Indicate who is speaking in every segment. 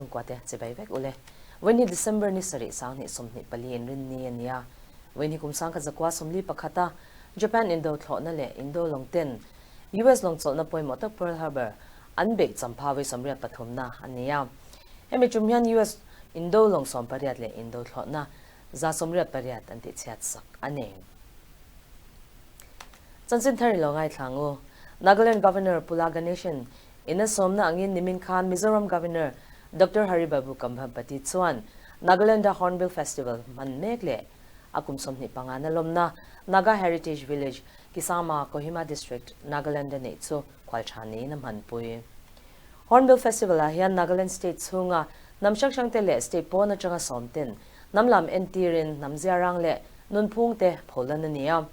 Speaker 1: Chhungkuate chibai vek ule. Vawiin hi December ni sarih 2024 in rinni a ni a. Vawiin hi kum 1141 a Japan indo thlawhna leh indo lawng ten US lawng chawlhna pawimawh tak Pearl Harbor an beih champha vawi 83 na a ni a. Hemi tum hian US indo lawng 18 leh indo thlawhna 188 an tihchhiat sak a ni. Chanchin thar i lo ngaithla ang u. Nagaland Governor Pula Ganeshan Ina sawmna angin nimin khan Mizoram Governor Doctor Hari Babu Kambhampati chuan Nagaland-a Hornbill Festival hman mek leh a kum 25 na lawmna Naga Heritage Village, Kisama, Kohima District, Nagaland-a neih chu khualtha niin a hmanpui. Hornbill Festival-ah hian Nagaland State chhunga hnam hrang hrangte leh state pawn atanga sawmten hnam lam entirin hnam ziarang leh nunphungte pholan a ni a.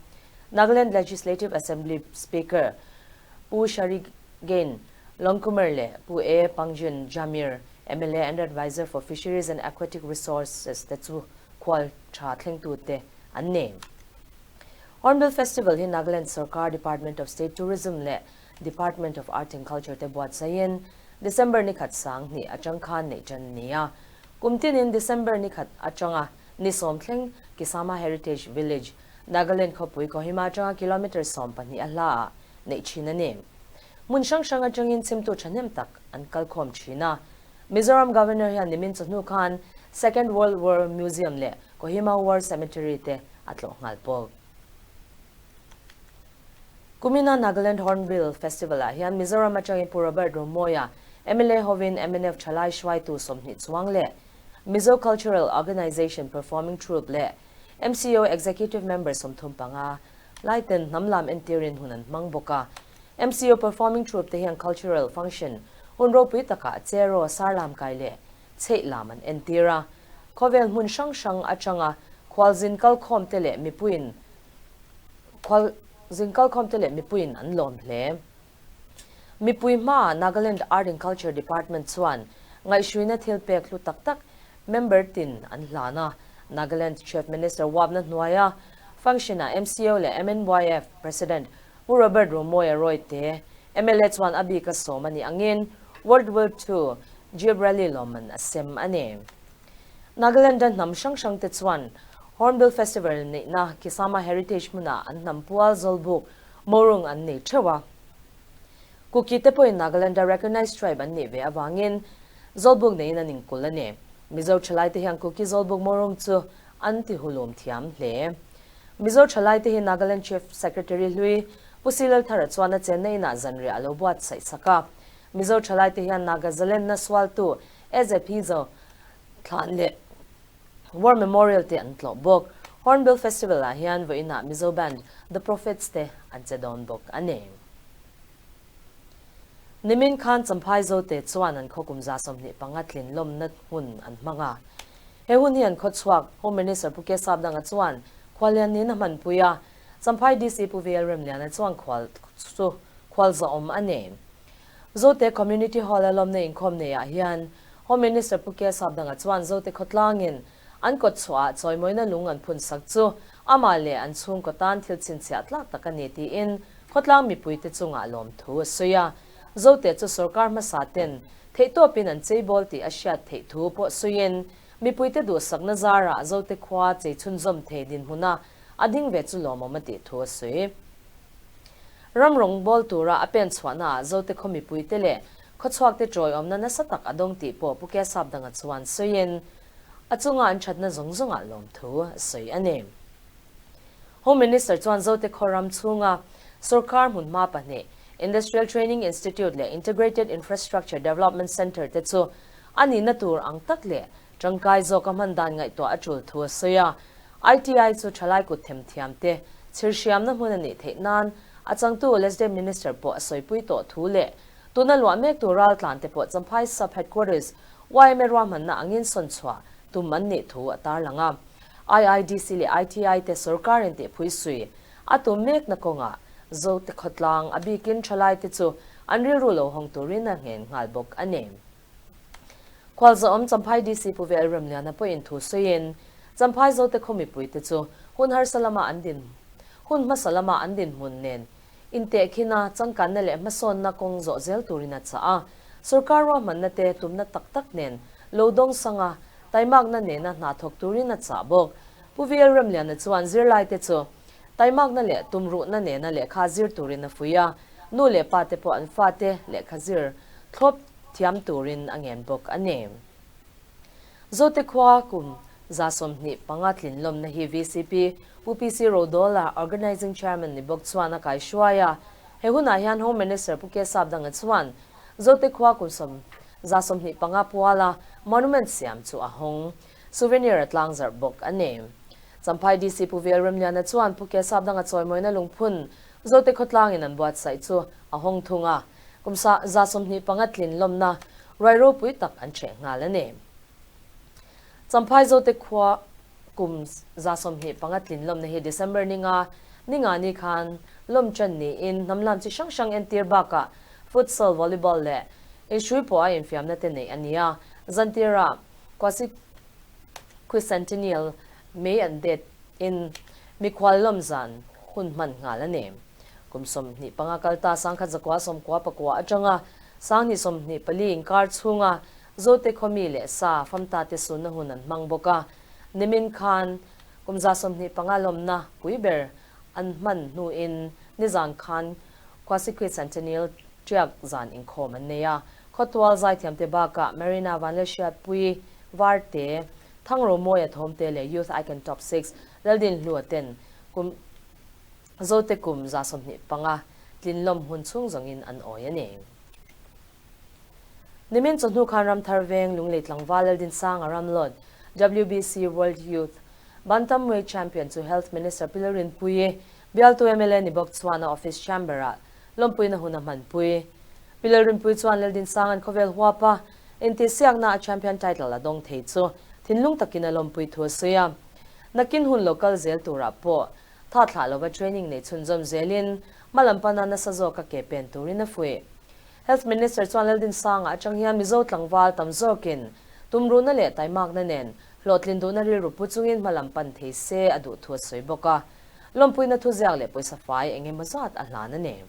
Speaker 1: Nagaland Legislative Assembly Speaker Pu Sharigain Longkumer leh Pu A. Pangjun Jamir, mla and Adviser for Fisheries and Aquatic Resources te chu khual tha thlengtute an ni. Hornbill Festival hi Nagaland Sorkar Department of State Tourism leh Department of Art and Culture te buatsaihin December ni khat 2000 atang khan neih tan a ni a. Kum tinin December ni khat atanga ni sawm thleng Kisama Heritage Village, Nagaland khawpui Kohima atanga kilometre 12 a hla ah neih thin a ni. Hmun hrang hrang atangin chhimtu thahnem tak an kal khawm thin a. Mizoram Governor hian nimin chawhnu khan Second World War Museum leh Kohima War Cemetery te a tlawh nghal bawk. Kumina Nagaland Hornbill Festival ah hian Mizoram atangin Pu Robert Romawia, mla hovin mnf thalai hruaitu 20 chuang leh Mizo Cultural Organisation Performing Troupe leh MCO Executive Member 35 laiten hnam lam entirin hun an hmang bawk a. MCO Performing Troupe te hian cultural function hun ropui takah cheraw sarlam kai leh chheih lam an entir a. Khawvel hmun hrang hrang atanga khualzin kalkhawm te leh mipuiin khualzin kalkhawm te leh mipuiin an lawm hle. Mipui hma Nagaland Art and Culture Department chuan ngaihhruina thil pek hlu tak tak member tin an hlan a. Nagaland Chief Minister Wapna hnuaia function-ah MCO leh MNYF President Pu Robert Romawia Royte, mla chuan a bika sawm a nih angin World War II Jeep Rally lawmman a sem a ni. Nagaland-a hnam hrang hrang te chuan Hornbill Festival neihna Kisama Heritage hmunah an hnam pual Zawlbuk Morung an nei theuh a. Kuki te pawhin Nagaland-a recognized tribe an nih ve avangin Zawlbuk neiin an inkul a ni. Mizo thalai te hian Kuki Zawlbuk Morung chu an ti hulum thiam hle. Mizo thalai te hi Nagaland Chief Secretary hlui Pu Silal Thara chuan a chenna inah zanriah a lo buatsaih sak a. Mizo thalai te hian Naga zalenna sualtu AZP zo thlan leh War Memorial te an tlawh bawk. Hornbill Festival ah hian vawiinah Mizo band The Prophets te an che dawn bawk a ni. Nimin khan Champhai Zote chuan an khaw kum 25 tlin lawmna hmun an hmang a. He hun hi an khaw chhuak Home Minister Pu Kesap Danga chuan khuallian niin a hmanpui a. Champhai DC Pu VL Remliana chuan khual chu khual zawhawm a ni. Zote Community Hall a lawmna inkhawm neiah hian Home Minister Pu Kesap Danga chuan Zote khawtlangin an kawt chhuahah chawimawina lung an phun sak chu amah leh an chhungkaw tan thil chhinchhiah tlak tak a ni tiin khawtlang mipuite chungah lawmthu a sawi a. Zote chu sorkar hmasa ten theihtawpin an cheibawl tih a hriat theih thu pawh sawiin mipuite duhsakna zarah Zote khua chei chhunzawm thei dinhmuna a ding ve chu lawmawm a tih thu a sawi. Ram rawngbâwl tura a pen chhuahnaah Zote khaw mipuite leh khawchhuakte ṭawiawmna nasa tak a dawng tih pawh Pu Kesap Danga chuan sawiin a chunga an ṭhatna zawng zawngah lawmthu a sawi a ni. Home Minister chuan Zote khaw ram chhunga sorkar hmunhma pahnih, Industrial Training Institute leh Integrated Infrastructure Development Centre te chu a nihna tur ang tak leh tangkai zawka hman dan ngaihtuah a tul thu a sawi a. ITI chu thalai kut themthiam te chhirhriamna hmun a nih theih nan a changtu Lesde Minister pawh a sawipui tawh thu leh tuna luah mek tur raltlan te pawh Champhai Sub Headquarters YMA ruahmanna angin sawn chhuah tum an nih thu a tarlang a. IIDC leh ITI te sorkarin tihphui sui a tum mekna kawngah Zote khawtlang a bikin thalai te chu an rilru lo hawng turin a nghen nghal bawk a ni. Khualzawm Champhai DC Pu VL Remliana pawhin thu sawiin Champhai Zote khaw mipuite chu hun harsa lama an din hun hmasa lama an dinhmun nen intehkhina changkanna leh hmasawnna kawng zawh zel turin a chah a. Sorkar ruahmanna te tumna tak tak nen lo dawng sang a, taimakna nena hna thawk turin a chah bawk. Pu VL Remliana chuan zirlaite chu taimakna leh tumruhna nena lehkha zir turin a fuih a, nu leh pate pawh an fate lehkha zir thlawp thiam turin a ngen bawk a ni. Zote khua kum 25 tlin lawmna hi vcp Pu PC Rodawla, Organising Chairman ni bawk chuan a kaihruai a. He hunah hian Home Minister Pu K Sapdanga chuan Zote khua kum 25 puala monument siam chu a hawng. Souvenir a tlangzarh bawk a ni. Champhai DC Pu Vel Remliana chuan Pu K Sapdanga chawimawina lungphun Zote khawtlangin an buatsaih chu a hawng thung a. Kum 25 tlin lawmna ruai ropui tak an ṭheh nghal a ni. Champhai Zote khua kum 25 tlin lawmna hi December ninga ninga ni khan lawm ṭan niin hnamlam chi hrang hrang entir bakah futsal, volleyball leh inhrui pawh a infiamna te neih a ni a. Zantira Quasi-Quicentennial May an det in mikhual lawm zan hun hman nghal a ni. Kum 25 kal ta 1999 atanga 2024 inkar chhunga Zote khawmi leh sa famta te sunna hun an hmang bawk a. Nimin khan kum 25 lawmna pui ber an hman hnuin nizan khan Quasi-Quicentennial tiak zan inkhawm an nei a. Khawtual zaithiamte bakah Marina Vanlalhriatpui, Varte, Thangromawia Thawmte leh Youth Icon Top 6 Laldin Hlua ten kum Zote kum 25 tlin lawm hun chhung zawngin an awi a ni. Nimin chawhnu khan Ramthar Veng Lunglei tlangval Laldinsanga Ramlawt, WBC World Youth Bantamweight Champion chu Health Minister Pi Lalrinpuii, bialtu mla ni bawk chuan a office chamber-ah lawmpuina hun a hmanpui. Pi Lalrinpuii chuan Laldinsanga'n khawvel huapa intihsiakna a champion title a dawng thei chu thinlung takin a lawmpui thu a sawi a. Nakin hun lo kal zel turah pawh tha thlah lova training nei chhunzawm zelin hmalam pana nasa zawka ke pen turin a fuih. Health Minister chuan Laldinsanga atang hian Mizo tlangval tam zawkin tumruhna leh taimakna nen hlawhtlin duhna rilru pu chungin hmalam pan thei se a duh thu a sawi bawk a. Lawmpuina thuziak leh pawisa fai eng emaw zat a hlan a ni.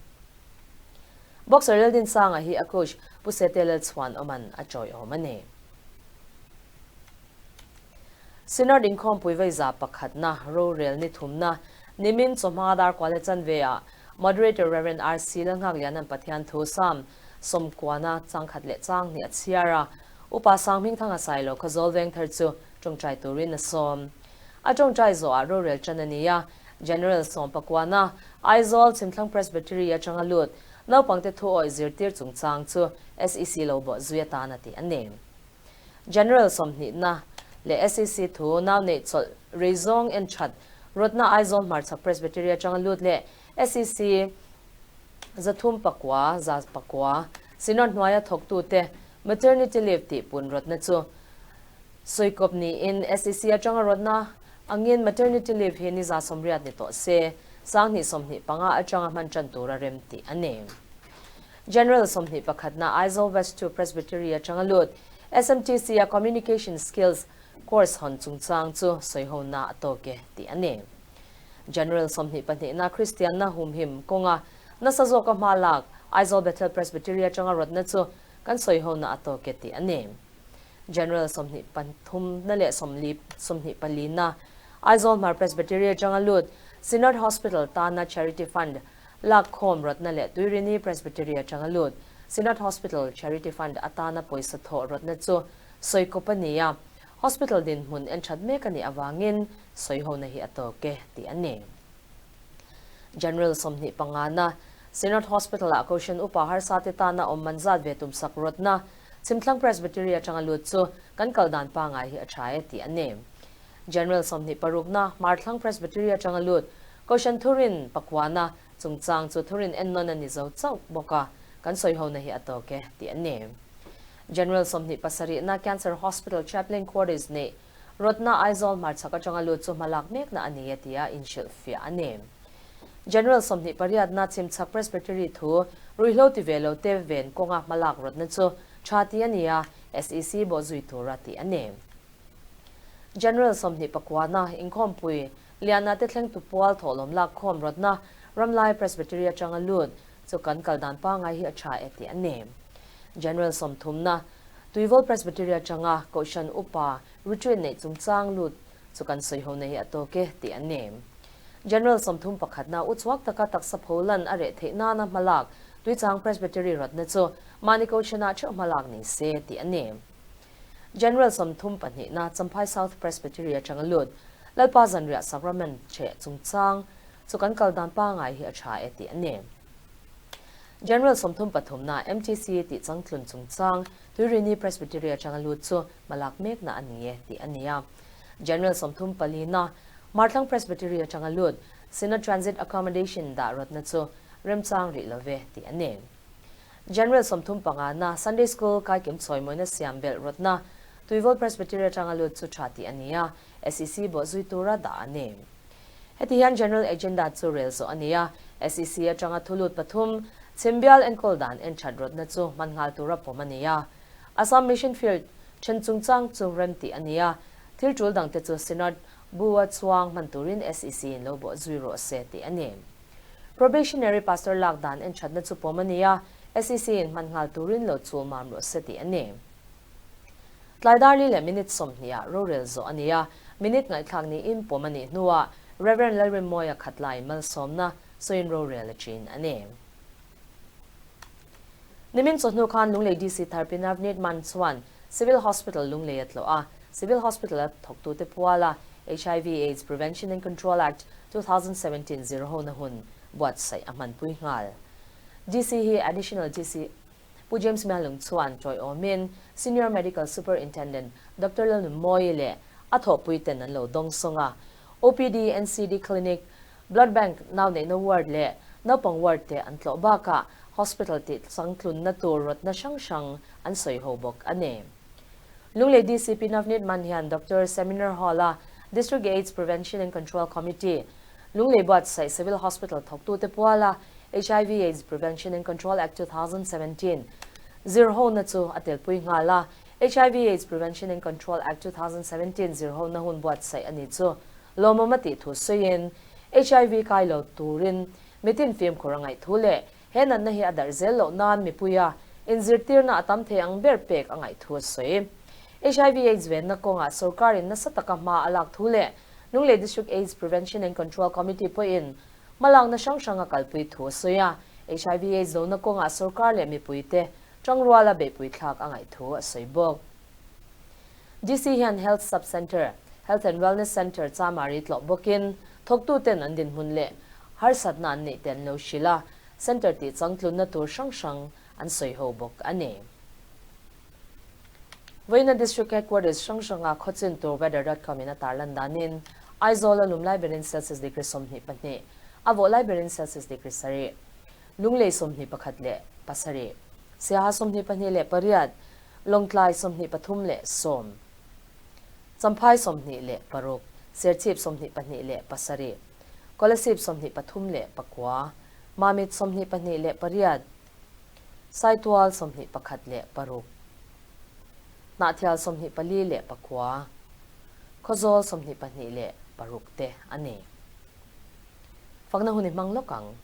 Speaker 1: Boxer Laldinsanga hi a coach Pu Sete Lalchhuan awman a chawiawm a ni. Synod inkhawmpui vei 100na rorel ni thumna nimin chawhma dar kual le chanve ah Moderator Rev. RC Lalnghakliana'n Pathian thu Psalm 90na changkhat leh chang hnih a chhiar a, Upa Sanghmingthanga Sailo Khawzawl Vengthar chu tawngtai turin a sawm. A tawngtai zawhah rorel tan a ni a, General 19na Aizawl Chhimthlang Presbytery atanga lut naupangte thu awih zirtir chungchang chu SEC lo bawh zui atan a ti a ni. General 20na leh SEC thu nau neih chawlh rei zawng en that rawtna Aizawl Hmarchhak Presbytery atanga lut leh SEC 309, 900, Synod hnuaia thawktute maternity leave tih pun rawtna chu sawikawp niin SEC atanga rawtna angin maternity leave hi ni 80 ni tawh se, 2025 atanga hman tan tura rem tih a ni. General 21na Aizawl West 2 Presbytery atanga lut SMTC a Communication Skills course hawn chungchang chu sawihona a tawk e tih a ni. General 22na Kristianna humhim kawnga nasa zawka hma lak Aizawl Bethel Presbytery atanga rawtna chu kan sawihona a tawk e tih a ni. General 23na leh 24na Aizawl Hmar Presbytery atanga lut Synod Hospital tana Charity Fund lak khawm rawtna leh Tuirini Presbytery atanga lut Synod Hospital Charity Fund atana pawisa thawh rawtna chu sawikawp a ni a, Hospital dinhmun en that mek a nih avangin sawihona hi a tawk e tih a ni. General 25na Synod Hospital-ah Kohhran Upa harsa te tana awm man zat ve tumsak rawtna Chhimthlang Presbytery atanga lut chu kan kal dan pangai hi a tha e tih a ni. General 26na Hmarthlang Presbytery atanga lut Kohhran Thurin pakuana chungchang chu Thurin ennawn a ni zo chauh bawk a, kan sawihona hi a tawk e tih a ni. General 27na Cancer Hospital Chaplain Quarters neih rawtna Aizawl Hmarchhak atanga lut chu hmalak mekna a ni e tia inhrilhfiah a ni. General 28na Chhimchhak Presbytery thu ruihhlo ti ve lo te ven kawnga hmalak rawtna chu tha ti a ni a, SEC bawh zui tura tih a ni. General 29na inkhawmpui Liana te thleng tu pual thawhlawm lak khawm rawtna Ramlai Presbytery atanga lut chu kan kal dan pangai hi a tha e tih a ni. General 30na. Tuivawl Presbytery atanga Kohhran Upa retreat neih chungchang lut chu kan sawi ho na hi a tawk e tih an ni. General 30 pakhatna uchuak taka taksa pholan a reh theih nana hmalak Tuichang Presbytery rawtna chu mahni Kohhranah theuh hmalak ni se tih an ni. General 30 pahnihna Champhai South Presbytery atanga lut Lalpa Zanriah Sacrament cheh chungchang chu kan kal dan pangai hi a tha e tih an ni. General 33 na MTC tih changtlun chungchang Tuirini Presbytery atanga lut chu hmalak mekna a ni e tih a ni a. General 34 na Martlang Presbytery atanga lut Synod Transit Accommodation dah rawtna chu remchang rih lo ve tih a ni. General 35 na Sunday School kaikim chawimawina siam belh rawtna Tuivawl Presbytery atanga lut chu tha tih a ni a, SEC bawh zui tura dah a ni. Heti hian General Agenda chu rel zawh a ni a, SEC atanga thu lut pathum Chhimbial enkawl dan en that rawtna chu hman nghal tura pawm a ni a. Assam Mission Field then chungchang chu rem tih a ni a, thil tul dangte chu Synod Bua chuang hman turin SEC in lo bawh zui rawh se tih a ni. Probationary Pastor lak dan en thatna chu pawm a ni a, SEC in hman nghal turin lo chul mam rawh se tih a ni. Tlaidar li leh minute 20 ah rorel zawh a ni a, minute ngaihthlak niin pawm a nih hnuah Reverend Lalrimmawia Khatlai malsawmna sawiin rorel a chin a ni. Nimin chawhnu khan Lunglei DC thar Pi Navneet Mann chuan Civil Hospital Lunglei a tlawh a, Civil Hospital a thawktute puala HIV AIDS Prevention and Control Act 2017 zirhona hun buatsaih a hmanpui nghal. DC hi Additional DC Pu James Mialung chuan tawiawmin Senior Medical Superintendent Doctor Lalnunmawii leh a thawhpuiten an lo dawng sawng a. OPD, NCD Clinic, Blood Bank nau neihna ward leh naupang ward te an tlawh bakah hospital tih changtlunna tur rawtna hrang hrang an sawi ho bawk a ni. Lunglei DCP Navneet Mann hian Doctor Seminar Hall-a District AIDS Prevention and Control Committee, Lunglei buatsaih Civil Hospital thawktute puala HIV AIDS Prevention and Control Act 2017 zirhona chu a telpui nghal a. HIV AIDS Prevention and Control Act 2017 zirhona hun buatsaih a ni chu lawmawm a tih thu sawiin HIV kai lo turin mitin fimkhur a ngaih thu leh he natna hi a darh zel loh nan mipuia inzirtirna a tam thei ang ber pek a ngaih thu a sawi. HIV AIDS venna kawngah sorkarin nasa taka hma a lak thu leh Lunglei District AIDS Prevention and Control Committee pawhin hmalakna hrang hrang a kalpui thu a sawi a. HIV AIDS dona kawngah sorkar leh mipuite tangruala beihpui thlak a ngaih thu a sawi bawk. DC hian Health Sub-Centre, Health and Wellness Centre Chamari tlawh bawkin thawktuten an dinhmun leh harsatna an neih te an lo hrilh a, centre tih changtlunna tur hrang hrang an sawi ho bawk a ni. Vawiina District Headquarters hrang hranga khawchin tur weather dot com in a tarlan danin Aizawl a lum lai berin Celsius degree 22, a vawh lai berin Celsius degree 7, Lunglei 21 leh 7, Siaha 22 leh 8, Lawngtlai 23 leh 10, Champhai 26, Serchhip 27, Kolasib 23 leh 9, Mamit 28, Saitual 26, Hnahthial 24 leh 9, Khawzawl 26 leh 6 te a ni. Fakna hun i hmang lawk ang.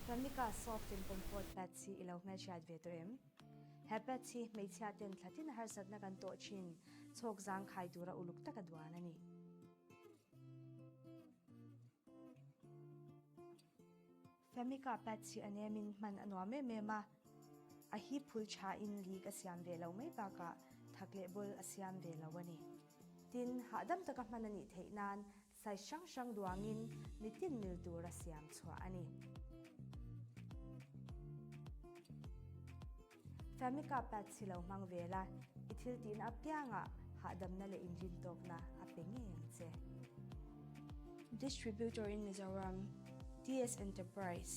Speaker 2: Famika soft and comfort pads hi i lo hmelhriat ve tawh em? He pads hi hmeichhia ten thlatin harsatna kan tawh thin chhawk zang khai tura uluk taka duan a ni. Famika pads hi a nemin hman a nuam em em a, a hi phul tha in leak a siam ve lo mai bakah thak leh bul a siam ve lo a ni. Tin, hahdam taka hman a nih theih nan size hrang hrang duangin mitin mil tura siam chhuah a ni. Famika pads hi lo hmang ve la, i thil tihna apiangah hahdamna leh inrintawkna a pe ngei ang che. Distributor in Mizoram, TS Enterprise.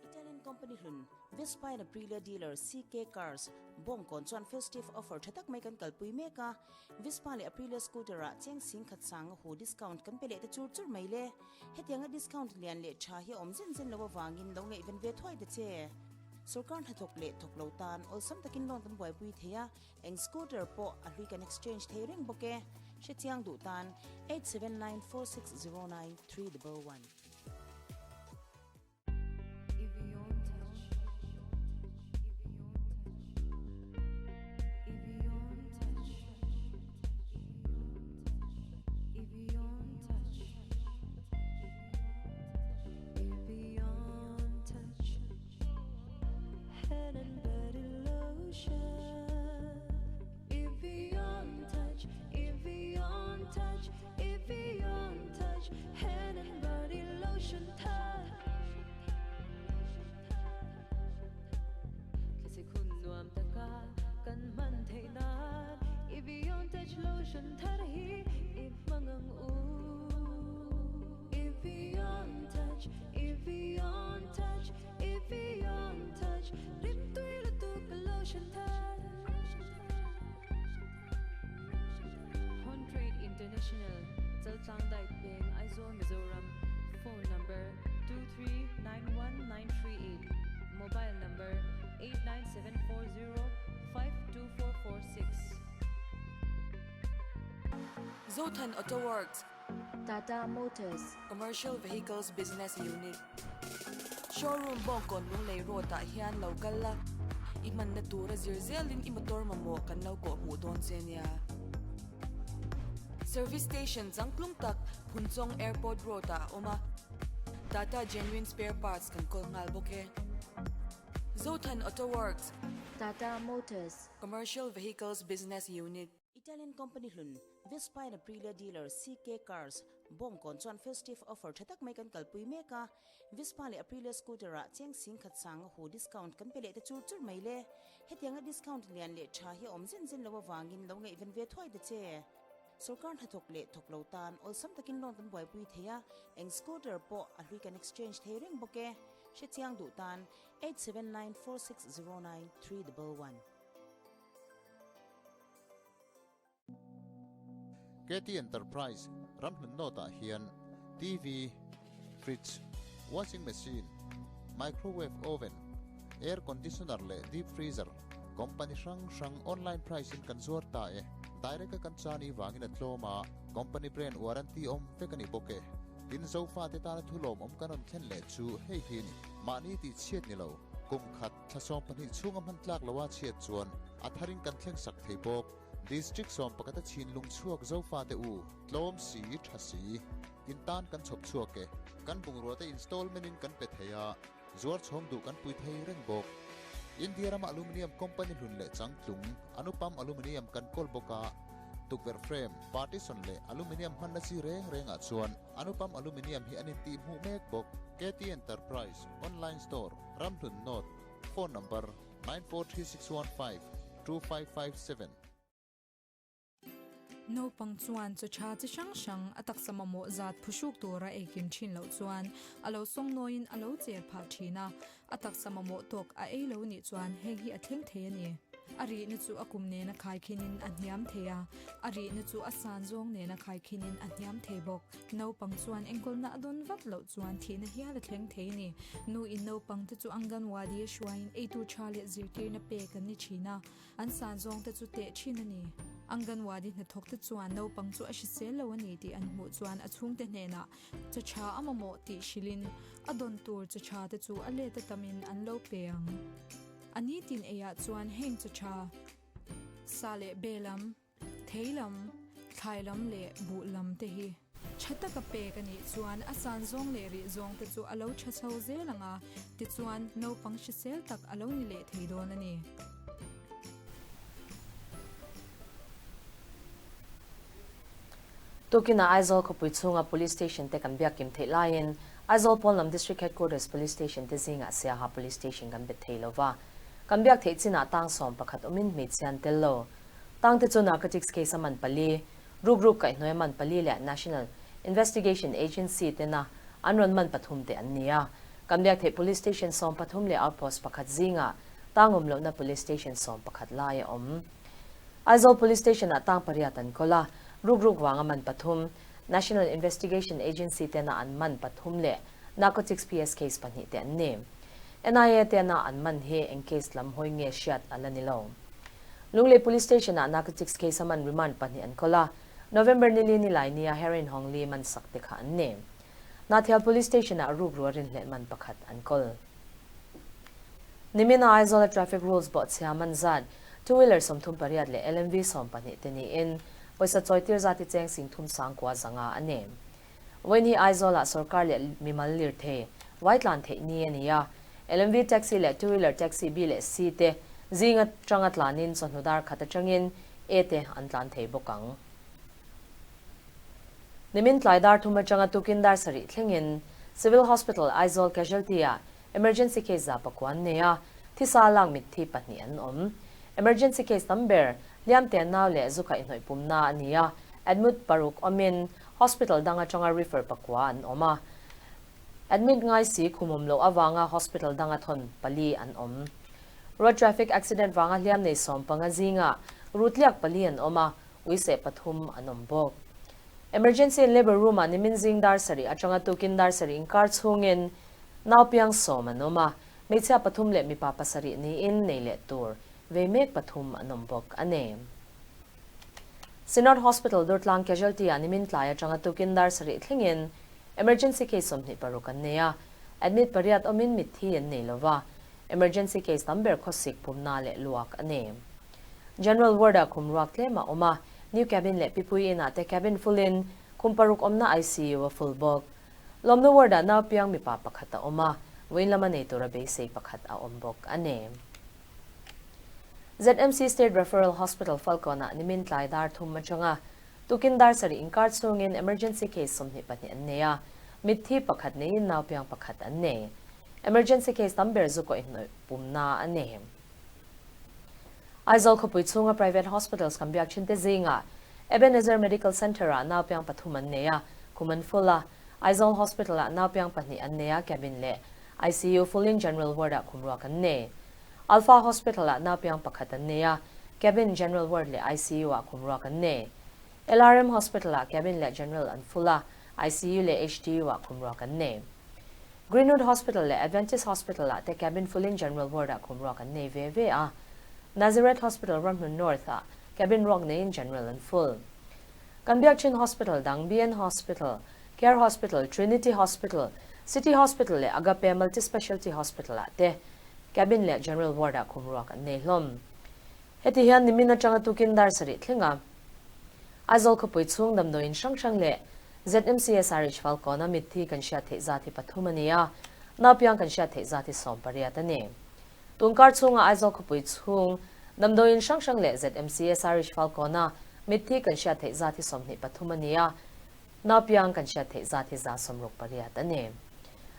Speaker 3: Italian company hlun Vespa and Aprilia dealer CK Cars Bawngkawn chuan festive offer tha tak mai kan kalpui mek a, Vespa leh Aprilia scooter ah cheng sing khat sang a hu discount kan pe leh ta chur chur mai le. Hetianga discount lian leh tha hi a awm zen zen lo avangin lo ngaihven ve thuai ta che. Sorkar hnathawk leh thawk lo tan awlsam takin loan kan buaipui thei a, eng scooter pawh a hlui kan exchange thei reng bawk e. Hrechiang duh tan 8794609311.
Speaker 4: Touch lotion thar hi i hmang ang u. Evian Touch, Evian Touch, Evian Touch, rimtui lutuk lotion thar.
Speaker 5: Hontrade International, Chaltlang Dai Peng, Aizawl, Mizoram, Phone number, 2391938, Mobile number, 89740 52446.
Speaker 6: Zothan Auto Works.
Speaker 2: Tata Motors.
Speaker 6: Commercial Vehicles Business Unit. Showroom Bawngkawn Lunglei Road ah hian lo kal la, i hmanna tura zir zelin i motor mamawh kan lo kawh hmuh dawn che nia. Service Station changtlung tak Phunchawng Airport Road ah a awm a, Tata Genuine Spare Parts kan kawl nghal bawk e. Zothan Auto Works.
Speaker 2: Tata Motors.
Speaker 6: Commercial Vehicles Business Unit.
Speaker 3: Italian company hlun Vespa and Aprilia dealer CK Cars, Bawngkawn chuan festive offer tha tak mai kan kalpui mek a, Vespa leh Aprilia scooter ah cheng sing khat sang a hu discount kan pe leh ta chur chur mai le. Hetianga discount lian leh tha hi a awm zen zen lo avangin lo ngaihven ve thuai ta che. Sorkar hnathawk leh thawk lo tan awlsam takin loan kan buaipui thei a, eng scooter pawh a hlui kan exchange thei reng bawk e. Hrechiang duh tan 8794609311.
Speaker 7: KT Enterprise ramhlun nawtah hian TV, fridge, washing machine, microwave oven, air conditioner leh deep freezer company hrang hrang online price in kan zuar ta e. Direct a kan chani vangin a tlawm a, company brand warranty awm vek a ni bawk e. Tin Zofate tana thulawm awm kan rawn thlen leh chu hei hi a ni. Mahni tih chhiat ni lo, kum khat, Thla 12 chhunga hman tlak loa chhiat chuan a tharin kan thleng sak thei bawk. District 11 a chhin lung chhuak Zofate u, tlawm si, tha si, in tan kan chhawp chhuak e. Kan bungrua te installment in kan pe thei a, zuar chhawm duh kan pui thei reng bawk. India rama aluminium company hlun leh changtlung, Anupam Aluminium kan kawl bawk a, tukverh frame, partition leh aluminium hmanna chi reng rengah chuan Anupam Aluminium hi an intih hmuh mek bawk. KT Enterprise, Online Store. Ramhlun North, Phone number, 943615 2557.
Speaker 8: Naupang chuan chaw tha chi hrang hrang a taksa mamawh zat phuhruk tura eikim thin loh chuan a lo sawngnawiin a lo cher phah thin a, a taksa mamawh tawk a ei lo nih chuan heng hi a thleng thei a ni. A rihna chu a kum nena khaikhinin a hniam thei a, a rihna chu a san zawng nena khaikhinin a hniam thei bawk. Naupang chuan enkawlna a dawn vat loh chuan thihna hial a thleng thei a ni. Nu in naupang te chu Anganwadi a hruaiin eitur tha leh zirtirna pek an ni thin a, an san zawng te chu teh thin a ni. Anganwadi hnathawk te chuan naupang chu a hrisel lo a ni tih an hmuh chuan a chhungte hnenah chaw tha a mamawh tih hrilhin a dawn tur chaw tha te chu a let a tamin an lo pe ang. A nitin eiah chuan heng chaw tha, sa leh be lam, thei lam, thlai lam leh buh lam te hi tha taka pek a nih chuan a san zawng leh rih zawng te chu a lo tha chho zel ang a, tichuan naupang hrisel tak a lo ni leh thei dawn a ni.
Speaker 1: Tukinah Aizawl khawpui chhunga Police Station te kan biak kim theih laiin Aizawl Pawnlam District Headquarters Police Station te zingah Siaha Police Station kan bet thei lova. Kan biak theih chinah tang 11 awmin hmeichhia an tel lo. Tang te chu Narcotics case a man pali, ruk ruk kaihhnawih a man pali leh National Investigation Agency tena an rawn man pathum te an ni a. Kan biak theih Police Station 13 leh Outpost pakhat zingah tang awm lohna Police Station 11 lai a awm. Aizawl Police Station-ah tang pariat an kawl a, ruk ruk vanga man pathum, National Investigation Agency tena an man pathum leh Narcotics PS case pahnih te an ni. NIA tena an man hi eng case lam hawi nge hriat a la ni lo. Lunglei Police Station-ah Narcotics case a man remand pahnih an kawl a, November nili nilai nia heroin hawng li man sak te kha an ni. Hnahthial Police Station-ah rukru a rinhlelh man pakhat an kawl. Nimina Aizawla traffic rules bawhchhia man zat two wheeler 38 leh LMV 12 te niin pawisa chawitir zat hi cheng sing thum sangkua zanga a ni. Vawiin hi Aizawlah sorkar leh mimal lirthei vai tlan theih ni a ni a, LMV taxi leh two wheeler taxi B leh C te zing atanga tlanin chawhnu dar khat atangin A te an tlan thei bawk ang. Nimin tlai dar thum atanga tukin dar sarih thlengin Civil Hospital Aizawl Casualty-ah Emergency case za pakuan nei a, thisa lak mitthi pahnih an awm. Emergency case tam ber hliam te nau leh zu kaihhnawih pumna a ni a, admit paruk awmin hospital dang atanga refer pakua an awm a. Admit ngai si khum awm loh avanga hospital danga thawn pali an awm. Road traffic accident vanga hliam nei 15 zinga rutliak pali an awm a, uiseh pathum an awm bawk. Emergency and labour room-ah nimin zing dar sarih atanga tukin dar sarih inkar chhungin nau piang sawm an awm a, hmeichhia pathum leh mipa pasarih niin nei leh tur vei mek pathum an awm bawk a ni. Synod Hospital Durtlang Casualty-ah nimin tlai atanga tukin dar sarih thlengin emergency case 26 an nei a, admit pariat awmin mitthi an nei lova, emergency case tam ber khawsik pumna leh luak a ni. General Ward-ah khum ruak tlem a awm a, New Cabin leh Pipui Inn-ah te cabin full-in khum paruk awmna ICU a full bawk. Lawmna Ward-ah nau piang mipa pakhat a awm a, vawiin lama nei tura beisei pakhat a awm bawk a ni. ZMC State Referral Hospital Falkawn-ah nimin tlai dar thum atanga tukin dar sarih inkar chhungin emergency case 22 an nei a, mitthi pakhat neiin nau piang pakhat an nei. Emergency case tam ber zu kaihhnawih pumna a ni. Aizawl khawpui chhunga private hospitals kan biak thin te zingah Ebenezer Medical Centre-ah nau piang pathum an nei a, kum an full a. Aizawl Hospital-ah nau piang pahnih an nei a, cabin leh ICU full-in general ward-ah khum ruak an nei. Alpha Hospital-ah nau piang pakhat an nei a, cabin, general ward leh ICU-ah khum ruak an nei. LRM Hospital-ah cabin leh general an full a, ICU leh HDU-ah khum ruak an nei. Greenwood Hospital leh Adventist Hospital-ah te cabin full-in general ward-ah khum ruak an nei ve ve a. Nazareth Hospital Ramhlun North-ah cabin ruak neiin general an full. Kan biak thin hospital dang BN Hospital, Care Hospital, Trinity Hospital, City Hospital leh Agape Multi-Specialty Hospital-ah te cabin leh general ward-ah khum ruak an nei hlawm. Heti hian nimin atanga tukin dar sarih thleng a, Aizawl khawpui chhung damdawiin hrang hrang leh ZMCSRH Falkawn-a mitthi kan hriat theih zat hi pathum a ni a, naupiang kan hriat theih zat hi 18 a ni. Tunkar chhunga Aizawl khawpui chhung damdawiin hrang hrang leh ZMCSRH Falkawn-a mitthi kan hriat theih zat hi 23 a ni a, naupiang kan hriat theih zat hi 168 a ni.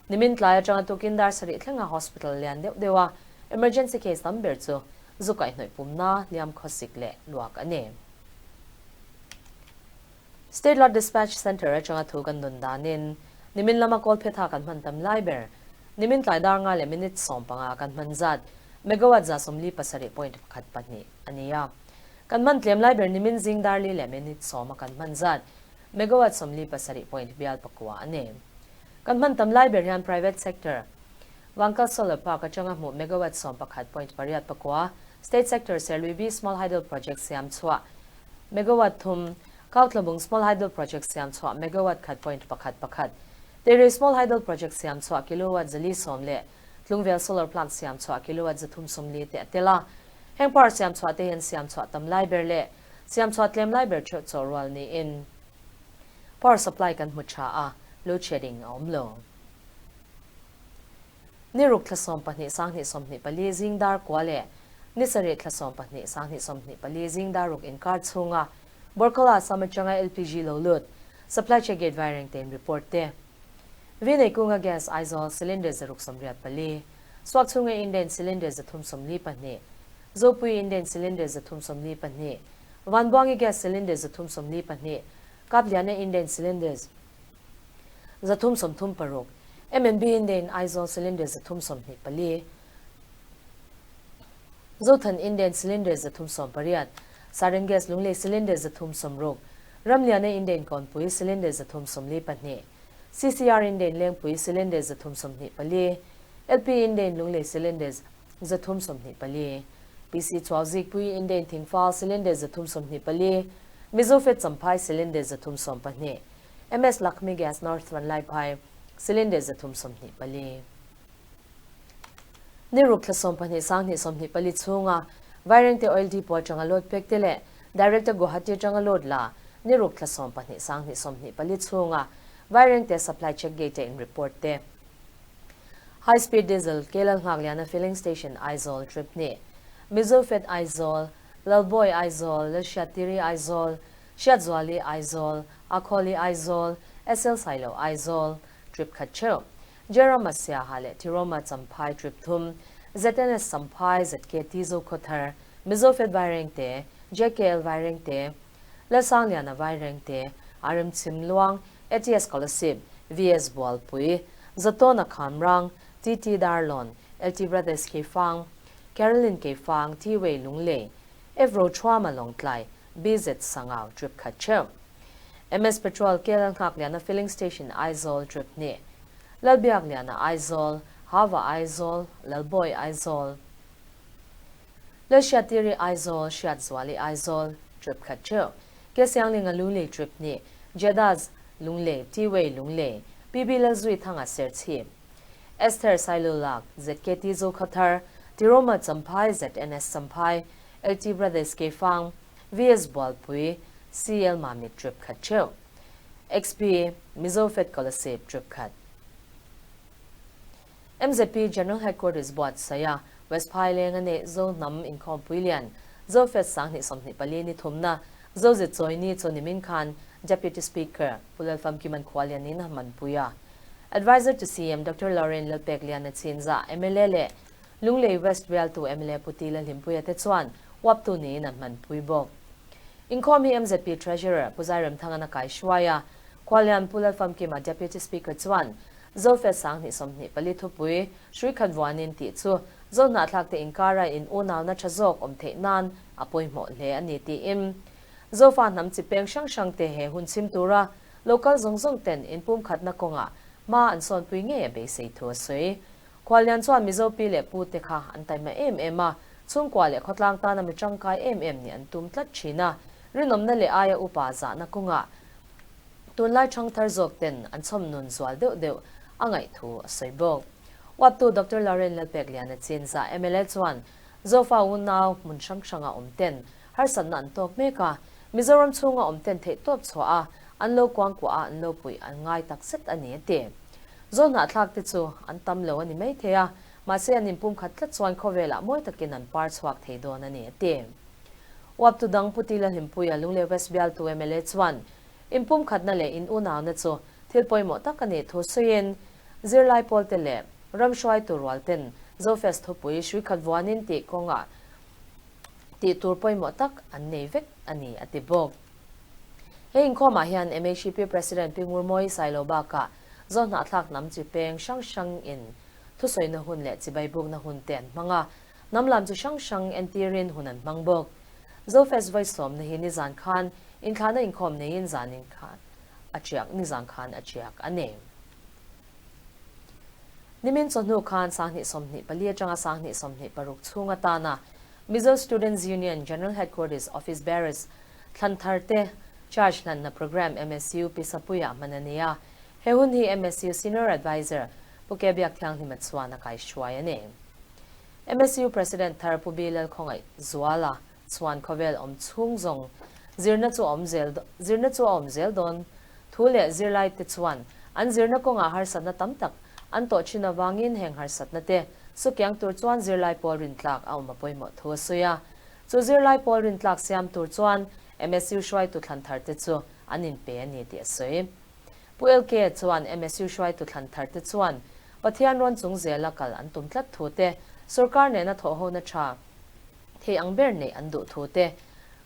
Speaker 1: Nimin tlai atanga tukin dar sarih thlenga hospital lian deuh deuh a emergency case tam ber chu zu kaihhnawih pumna hliam khawsik leh luak a ni. State Lot Dispatch Centre atanga thu kan dawn danin nimin lama kawl phetha kan hman tam lai ber nimin tlai dar nga leh minute 15 kan hman zat megawatt 147.12 a ni a. Kan hman tlem lai ber nimin zing dar li leh minute 10 kan hman zat megawatt 47.9 a ni. Kan hman tam lai ber hian private sector Wangkal Solar Park atanga hmu megawatt 11.89 state sector Serlui B Small Hydel Project siam chhuah megawatt thum Kautlabung Small Hydel Project siam chhuah megawatt 1.11 Tere Small Hydel Project siam chhuah kilowatt 410 leh Tlungvel Solar Plant siam chhuah kilowatt 340 te atela heng power siam chhuah te hian siam chhuah tam lai ber leh siam chhuah tlem lai ber theuh chaw rual niin power supply kan hmu tha a load shedding a awm lo. Ni ruk thla 12 2024 zing dar kwa leh ni sarih thla 12 2024 zing dar ruk inkar chhunga Borkala samachanga LPG lo lut supply check gate vaireng ten report te. Vinay kunga gas Aizawl cylinder 684 swak chunga Indian cylinder 342 Zopui Indian cylinder 342 Vanbuangi gas cylinder 342 Kapliana Indian cylinders 336 MNB Indian Aizawl cylinder 324 Zothan Indian cylinder 380 Saran gas Lunglei cylinder 360 Ramliana Indian Kawnpui cylinder 342 CCR Indian Lengpui cylinder 324 LP Indian Lunglei cylinder 324 PC Chawzikpui Indian Thingfal cylinder 324 Mizofet Champhai cylinder 312 MS Lakshmi Gas North Vanlaiphai cylinder 324 Ni ruk thla 12 2024 chhunga Vairengte Oil Depot atanga load pek te leh Director Guwahati atanga load la ni ruk thla 12 2024 chhunga Vairengte Supply Check Gate in report te. High Speed Diesel Kelal Nghagliana Filling Station Aizawl trip ni Mizofet Aizawl Lalboy Aizawl Lalhriattiri Aizawl Hriatzuali Aizawl Akhawli Aizawl SL Sailo Aizawl trip khat theuh Jeroma Siaha leh Thiroma Champhai trip thum ZNS Champhai ZKT Zokhaw Thar. Mizofed Vairengte, JKL Vairengte, Lalsangliana Vairengte, RM Chhimluang, ATS Kolasib, VS Bualpui, Zatawna Khamrang, TT Darlawn, LT Brothers Keifang, Carolyn Keifang, T-Way Lunglei, F Rochuama Lawngtlai, BZ Sangau trip khat theuh. MS Petrol KL Nghakliana Filling Station Aizawl trip hnih, Lalbiakliana Aizawl, Hava Aizawl, Lalbawi Aizawl, Lalhriattiri Aizawl, Hriatzuali Aizawl trip khat theuh. Kesianglinga Lunglei trip hnih, Jedaz Lunglei, T-Way Lunglei, PB Lalzuithanga Serchhip, Esther Sailulak, ZKT Zokhawthar, Tiroma Champhai, ZNS Champhai, LT Brothers Keifang, VS Bualpui, CL Mamit trip khat theuh. XP, Mizo Fed Kolasib trip khat. MZP General Headquarters buatsaia West Phaileng a neih Zo hnam inkhawmpui lian Zofest 2024 ni thumna Zozit Chawini chu nimin khan Deputy Speaker Pu Lalfamkiman Khualianin a hmanpui a. Adviser to CM Doctor Lauren Lalpekliana Chinzah mla leh Lunglei West bialtu mla Pu Tila Hlimpuia te chuan uaptu niin an hmanpui bawk. Inkhawm hi MZP Treasurer Pu Zairemthanga na kaihruai a, Khualian Pu Lalfamkima Deputy Speaker chuan Zofest 2024 thupui hrui khat vuanin tih chu Zo hnahthlakte inkara in unauna tha zawk awm theih nan a pawimawh hle a ni tiin Zofa hnam chi peng hrang hrangte he hun chhim tura local zawng zawng ten inpumkhatna kawngah hma an sawnpui ngei a beisei thu a sawi. Khuallian chuan Mizo pi leh pu te kha an taima em em a, chhungkua leh khawtlang tana mi tangkai em em nih an tum tlat thin a, rinawmna leh aia upa zahna kawngah tunlai thangthar zawk ten an chhawm nun zual deuh deuh a ngaih thu a sawi bawk. Uaptu Doctor Lauren Lalpekliana Chinzah mla chuan Zofa unau hmun hrang hranga awm ten harsatna an tawk mek a, Mizoram chhunga awm ten theihtawp chhuah a, an lo kuangkuah a an lo puih an ngai tak zet a ni a ti. Zawhnahthlak te chu an tam lo a ni maithei a, mahse an inpumkhat tlat chuan khawvelah mawi takin an par chhuak thei dawn a ni a ti. Uaptu dang Pu Tila Hlimpuia Lunglei West bialtu mla chuan inpumkhatna leh in unauna chu thil pawimawh tak a nih thu sawiin zirlai pawlte leh ram hruaitu rual ten Zofest thupui hrui khat vuanin tih kawngah tih tur pawimawh tak an nei vek a ni a ti bawk. He inkhawmah hian MHP President Pi Ngurmawi Sailo bakah Zohnahthlak hnam chi peng hrang hrang in thusawina hun leh chibai bukna hun te an hmang a, hnam lam chi hrang hrang entirin hun an hmang bawk. Zofest vawi sawmna hi nizan khan inthlahna inkhawm neiin zanin khan a tiak nizan khan a tiak a ni. Nimin chawhnu khan 2024 atanga 2026 chhung atana Mizo Students Union General Headquarters Office Bearers thlan thar te charge hlanna programme MSU Pisapuia hman a ni a, he hun hi MSU Senior Adviser Pu Ke Biakthianghlima chuan a kaihruai a ni. MSU President thar Pu Bi Lalkhawngaih Zuala chuan khawvel awm chhung zawng zirna chu a awm zel zirna chu a awm zel dawn thu leh zirlai te chuan an zirna kawngah harsatna tam tak an tawh thin avangin heng harsatna te sukiang tur chuan zirlai pawl rintlak a awm a pawimawh thu a sawi a. Chu zirlai pawl rintlak siam tur chuan MSU hruaitu thlan thar te chu an inpe a ni tih a sawi. Pu LK chuan MSU hruaitu thlan thar te chuan Pathian rawn chung zela kal an tum tlat thu te, sorkar nena thawhhona tha thei ang ber neih an duh thu te,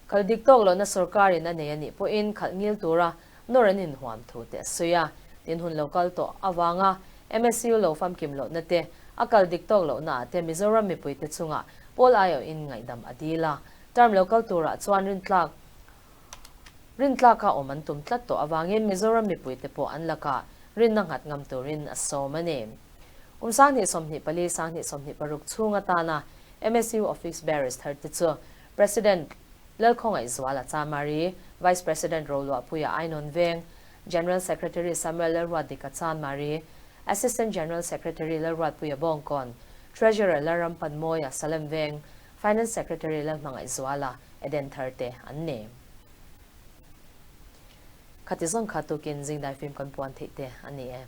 Speaker 1: kal dik tawk lohna sorkarin a nei a nih pawhin khalh ngil tura nawr an inhuam thu te a sawi a. Tin hun lo kal tawh avanga MSU lo famkim lohna te, a kal dik tawk lohna ah te Mizoram mipuite chungah Pawl aiawhin ngaihdam a dil a. Term lo kal turah chuan rintlak rintlaka awm an tum tlat tawh avangin Mizoram mipuite pawh an lakah rinna nghat ngam turin a sawm a ni. Kum 2024, 2026 chhung atana MSU Office Bearers thar te chu President Lalkhawngaih Zuala Chamari, Vice President Roluahpuia Ainawn Veng, General Secretary Samuel Lalruatdika Chanmari, Assistant General Secretary Lalruatpuia Bawngkawn, Treasurer Lalrampanmawia Salem Veng, Finance Secretary Lalhmangaih Zuala, Eden thar te an ni. Khati zawng kha tukin zingdai film kan puan theih te a ni e.